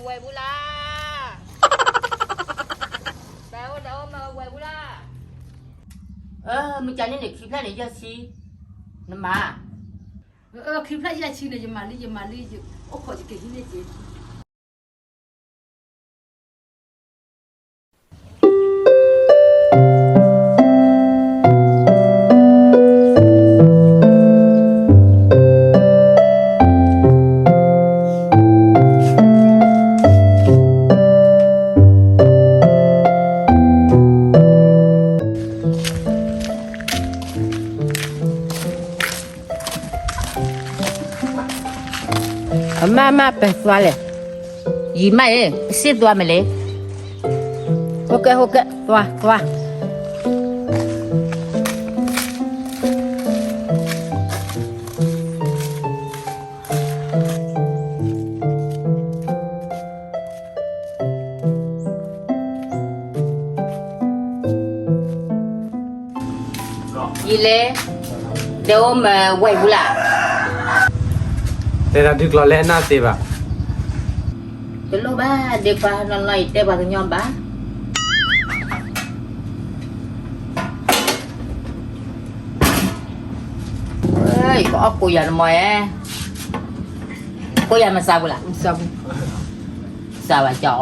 ဝဲၢ်ပူၤလၢ်, ပအိၣ်ဒီးအိၣ်မၢဝဲၢ်ပူၤလၢ်, မုၢ်ကန့ၣ်န့ၣ် ခံဖျၢၣ်န့ၣ်ယဲၢ်ဆံ, နမၤ, ခံဖျၢၣ်ယဲၢ်ဆံန့ၣ် ယမၤလံ ယမၤလံ, အိၣ်ခိးယကဟံးန့ၢ်က့ၤ အမါမါပဲၤသွါလဲၣ်, ယံာ်မးအံၤ ပစံၣ်သွါမ့ၢ်လဲၣ်, ဟိကဲ ဟိကဲ သွါ သွါ ယံာ်လဲၣ်, ဒီးအိၣ်မၢဝဲၢ်ပူၤလၢ်, တဲတၢ်ဒုးကျီၤလၢအနၢ်သ့ဘၣ်, တလိၣ်ဘၣ် ဒ့ခွါနီၢ်နီၢ်အံၤတဲပှၤကညီဘၣ်, ယကအီၣ်ကိးယၤတမီၤဧဲ, ကိးယၤမစးပူၤလၢ်, စးဘၣ်ကၠီ,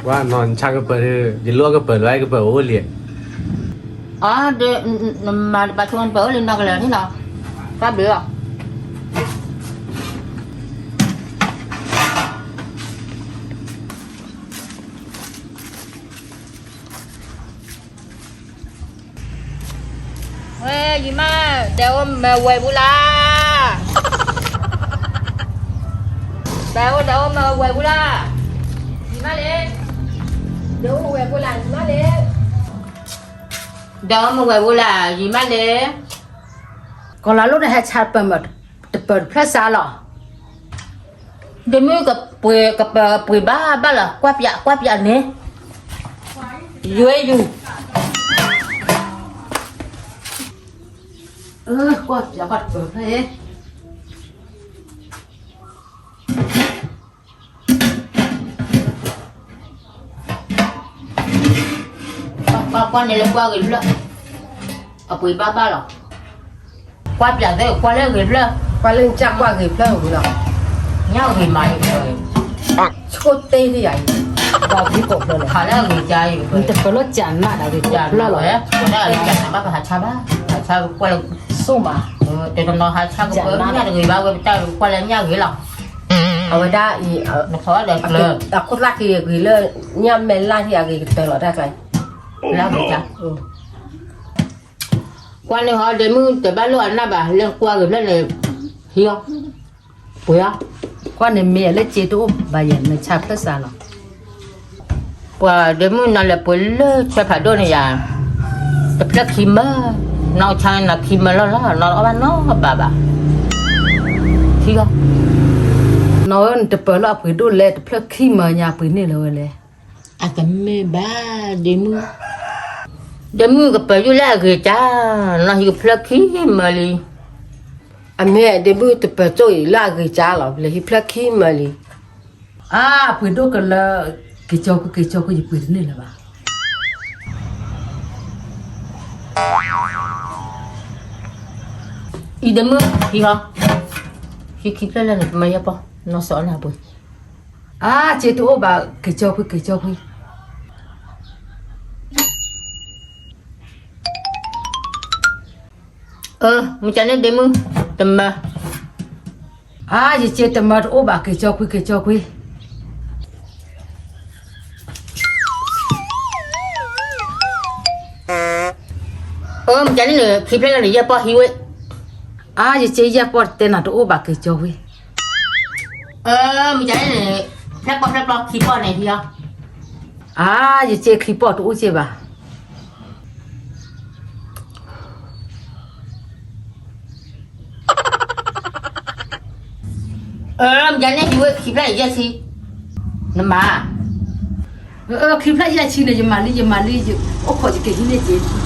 ဝဲနီၤ နဆါကပၢၤဒီး ယလိၣ်ကပၢၤလၢကပၢၤအိၣ်လံ, အဒီး နမၤတပာ်ဆိကပၢၤအိၣ်လံနီၢ်ကလၢာ်န့ၣ်နီၤ, တၢ်ဘျုးလီၤ. ဝဲယံာ်မး ဒီးအိၣ်မၢဝဲၢ်ပူၤလၢ်, ဒီးအိၣ်ဒီးအိၣ်မၢဝဲၢ်ပူၤလၢ်, ယံာ်မးလဲၣ်, ဒီးအိၣ်မၢဝဲၢ်ပူၤလၢ် ယံာ်မးလဲၣ်, ဒီးအိၣ်မၢဝဲၢ်ပူၤလၢ် ယံာ်မးလဲၣ်, ကီၤလၤလိၣ်တဟဲဆါပၢၤမၢ် တပၢၤတဖျၢၣ်စးလီၤ. ဒ့မုၣ်ကပှ့ၤ ကပၢၤပှ့ၤဘၣ်ဘၣ်လီၤ ကွၢ်ပၠး ကွၢ်ပၠးန့ၣ်, ယွဲယူၤ, ကွၢ်ပၠးကွၢ်တပၢၤဖဲ ကွၢ်ကွၢ်န့ၣ်လၢကွၢ်ဂ့ၤဖျၢၣ်, အပှ့ၤဘၣ်ဘၣ်လီၤ. ကွၢ်ပၠးသ့ၣ် ကွၢ်လၢဂ့ၤဖျၢၣ်, ကွၢ်လၢနကၢ်ကွၢ်ဂ့ၤဖျၢၣ်ဝံၤလီၤ. ညၣ်ဂ့ၤမးအံၤ, ဆိၣ်တ့ၢ်ဒံးယၤအံၤ, ကွၢ်ဖံးကိးဖျၢၣ်လီၤ. ဟးလၢအဂ့ၤကၢ်အံၤ, နတပၢၤလၢကၠးနးဒီးဂ့ၤဖျၢၣ်လီၤ. ကွၢ်လၢအဂ့ၤကၢ်နးဘၣ် ပဟးဆါဘၣ်, ဟးဆါကွၢ်လၢ စိၣ်မး, တနီၤနီၤဟးဆါကပၢၤ ညၣ်တဂ့ၤဘၣ်ဝဲပတၢ်ကွၢ်လၢညၣ်ဂ့ၤလီၤ. အဝဲဒၣ်အံၤ, နထီၣ်ဒီးကျၢၤ, အခိၣ်သၣ်က့ၤဂ့ၤလၢ ညၣ်မဲာ်လၢ်ထံအဂ့ၤကတၢၢ်လီၤတၢ်ကျါ, လၢအဂ့ၤကၢ် ကွၢ်န့ၣ်ဟီ ဒ့မုၣ်တဘၣ်လိၣ်အနၢ်ဘၣ် လၢကွၢ်ဂ့ၤဖျၢၣ်န့ၣ်, ဟံးအီၤ, ပှ့ၤအီၤ, ကွၢ်န့ၣ်မ့ၢ်လၢစ့တအိၣ်ဘၣ်ယဲၢ် မ့ၢ်ဆါဖျၢၣ်စးလီၤ. ပှၤဒ့မုၣ်နီၤလဲၤပှ့ၤလၢဆၢဖးဒိၣ်န့ၣ်ယၤ, တဖျၢၣ်ခံမၢ, နီၢ်ဆါနီၤခံမၢလီၤလီၤ နီၤအီၣ်ဘၣ်နီတဘးဘၣ်, ထံၣ်လီၤ, နီၤဧၢ နတပၢၤလၢအပှ့ၤဒိၣ်လဲၣ် တဖျၢၣ်ခံမၢညါပှ့ၤန့ၢ်လၢၤဝဲလဲၣ်. အတမ့ၢ်ဘၣ် ဒ့မုၣ်, ဒ့မုၣ်ကပၢၤယုၢ်လၢအဂ့ၤကၢ်, နီၤဟံးကဖျၢၣ်ခံမၢလံ. အမ့ၢ်ဒ့မုၣ်တပၢၤကၠိၣ်အံၤလၢအဂ့ၤကၢ်လီၤ လဲၤဟံးဖျၢၣ်ခံမၢလံ. အါ ပှ့ၤဒိၣ်ကလၢ က့ၤကၠီခွံ က့ၤကၠီခွံ ယပှ့ၤတန့ၢ်လၢၤဘၣ်. အံၤဒ့မုၣ် ဟံးဟီ, ဟံးခံဖျၢၣ်လၢန့ၣ် ပမၤယဲၢ်ပီၢ် နီၢ်စီၤအနၢ်ပှ့ၤ. အါ စ့တအိၣ်ဘၣ် က့ၤကၠီခွံ က့ၤကၠီခွံ. အၢ မုၢ်ကန့ၣ်ဒ့မုၣ် တမၢ. အါ ယစ့တမၢတအိၣ်ဘၣ် က့ၤကၠီခွံ က့ၤကၠီခွံ. အၢ မုၢ်ကန့ၣ်န့ၣ် ခံဖျၢၣ်လၢန့ၣ် ယဲၢ်ပီၢ်ဟံးဝဲ. အါ ယစ့ယဲၢ်ပီၢ်တတဲနၤတအိၣ်ဘၣ် က့ၤကၠီခွံ. အၢ မုၢ်ကန့ၣ်န့ၣ် ဖျၢၣ်ပီၢ်ဖျၢၣ်ပီၢ်ခံပီၢ်န့ၣ်ဟံးအီၤ. အါ ယစ့ခံပီၢ်တအိၣ်စ့ဘၣ်. အၢ မုၢ်ကန့ၣ်ဟံးဝဲခံဖျၢၣ်န့ၣ် ယဲၢ်ဆံ, နမၤ. အၢ ခံဖျၢၣ်ယဲၢ်ဆံန့ၣ် ယမၤလံ ယမၤလံ, အိၣ်ခိးယကဟံးန့ၢ်က့ၤ.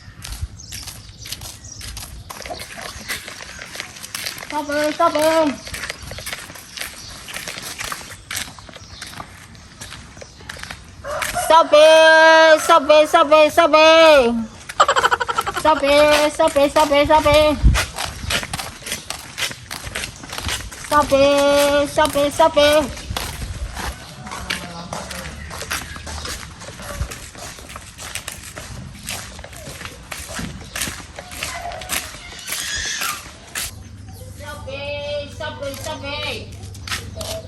စီၤပ့ၤ စီၤပ့ၤ စီၤပ့ၤ စီၤပ့ၤ စီၤပ့ၤ စီၤပ့ၤ စီၤပ့ၤ စီၤပ့ၤ စီၤပ့ၤ စီၤပ့ၤ စီၤပ့ၤ စီၤပ့ၤ စီၤပ့ၤ စီၤပ့ၤ စီၤပ့ၤ စီၤပ့ၤ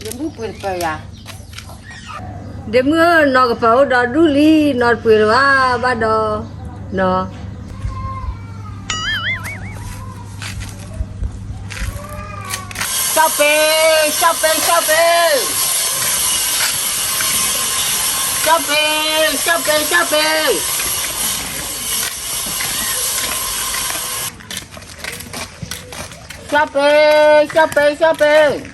ယမုၢ်ပှ့ၤတပၢၤယၤ, ဒ့မုၣ်ဧၢ နီၢ်ကပၤအိၣ်ဒီးဒူၣ်လံ နီၢ်တပှ့ၤလၢၤဘၣ် ဘၣ်ဒီး နီၢ် စီၤပ့ၤ စီၤပ့ၤ စီၤပ့ၤ စီၤပ့ၤ စီၤပ့ၤ စီၤပ့ၤ စီၤပ့ၤ စီၤပ့ၤ စီၤပ့ၤ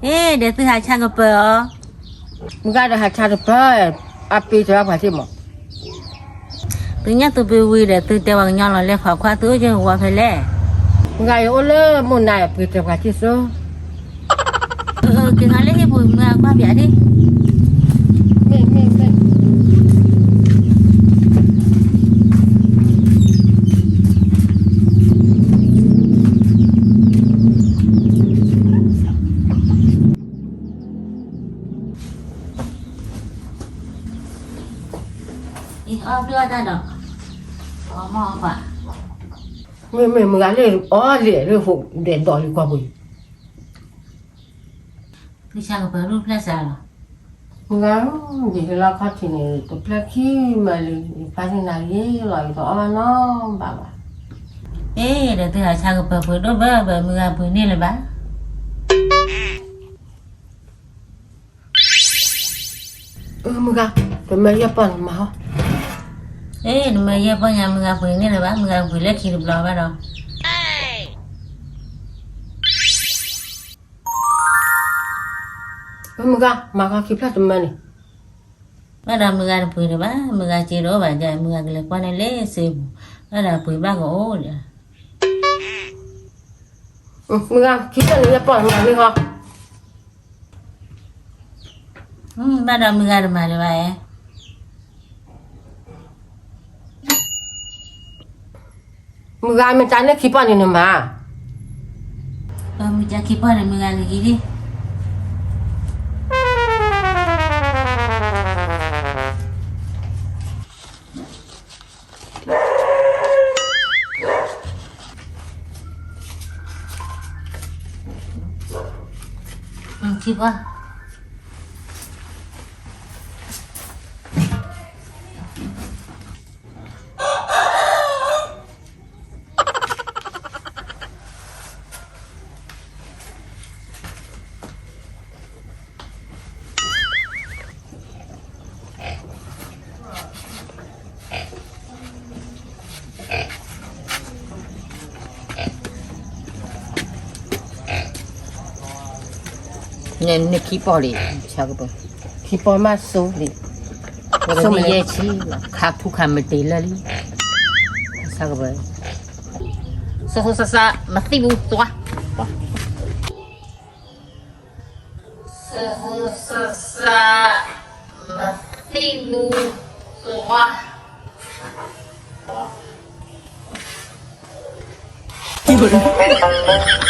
အ့ ဒီးသုဟးဆါကပၢၤအီၤ, မုၢ်ဂၤဒီးဟးဆါတပၢၤ, အပ့ၤတၢ်ပှၤသ့ၣ်မး, သုညၣ်သုပ့ၤဝံၤဒီး သုတဲပှၤကညီလီၤလဲၤဖးခွါ သုအိၣ်ယဂီၤဖဲလဲၣ်, မုၢ်ဂၤယအိၣ်လၢမိၢ်နၤပ့ၤတၢ်ပှၤသ့ၣ်စိ က့ၤဟးလၢဟံၣ်ပူၤ မုၢ်ဂၤကွၢ်ပၠးဒံး, မ့ၢ် မ့ၢ် မ့ၢ် အီၣ်ဘျီတၢ်ဒီး, အီၣ်မီၢ်အီၣ်ပှၤ, မ့မ့ၢ်မုၢ်ဂၤလၢအီၣ်လဲၣ်လၢ ဒဲးဒီးလံကွၢ်ပူၤအံၤ, သုဆါကပၢၤဒိၣ်ဖျဲၣ်စးလီၤ, မုၢ်ဂၤဧၢ, ယဟဲလီၤခီၣ်ထံးန့ၣ် တဖျၢၣ်ခံမးလံ, ယဖါန့ၢ်နၤယ့လီၤ ယတအီၣ်ဘၣ်နီတဘျီဘၣ်, အ့ ဒီးသုဟးဆါကပၢၤပှ့ၤဒိၣ်ဘၢဘၢ မုၢ်ဂၤပှ့ၤန့ၢ်လၢၤဘၣ် အၢ မုၢ်ဂၤ, တမၢယဲၢ်ပီၢ်န့ၣ်မၤဟီ, အ့ တမၢယဲၢ်ပီၢ်ညါ မုၢ်ဂၤပှ့ၤန့ၢ်လၢၤဘၣ်, မုၢ်ဂၤပှ့ၤလၢခံတဘျီဘၣ်ဒီး, အၢ မုၢ်ဂၤ မၤဃီခံဖျၢၣ်တမၢန့ၣ်, ဘၣ်ဒီးမုၢ်ဂၤတပှ့ၤလၢၤဘၣ်, မုၢ်ဂၤစ့တအိၣ်ဘၣ်ဒီး မုၢ်ဂၤကလဲၤကွၢ်န့ၣ်လၢစ့ပူၤ, ဘၣ်ဒီးပှ့ၤဘၣ်ကအိၣ်ဒီး မုၢ်ဂၤ ခံဖျၢၣ်န့ၣ်ယဲၢ်ပီၢ်န့ၣ်မၤန့ၢ်ဟီ, ဘၣ်ဒီးမုၢ်ဂၤတမၤလၢၤဘၣ်ဧါ, မုၢ်ဂၤ မ့ၢ်တၢ်န့ၣ်ခံပီၢ်န့ၣ်နမၤ, မုၢ်ဂၤခံပီၢ်န့ၣ် မုၢ်ဂၤကဂ့ၤဒံး ခံပီၢ် န့ၣ်ခံပီၢ်လံ, ဆါကပၢၤ, ခံပီၢ်မးစိလံ, ဝဲဒၣ်ယဲၢ်ဆံ, ခါထူခါမတ့ၤလၢာ်လံ, ဆါကပၢၤ, စီၤစီၤစးစး မသံၣ်မူသွါ စီၤစီၤစးစး မသံၣ်မူသွါ, ပှၤ တၢ်လၢယတဲန့ၣ်